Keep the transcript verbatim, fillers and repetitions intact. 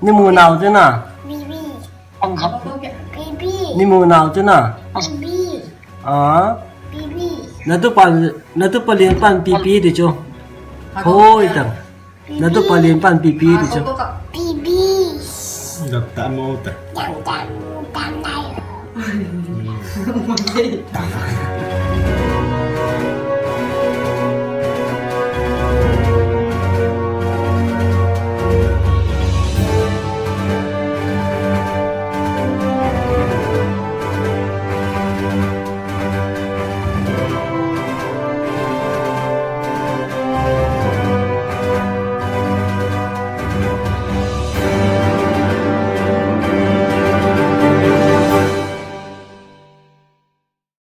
Ni mu nau chu na? Ni mu nau chu na? Ah. Natu pa, natu pa lien pan pipi di chu. Hoi tang. Natu pa lien pan pipi di chu. Pipi. Dap ta mo ta.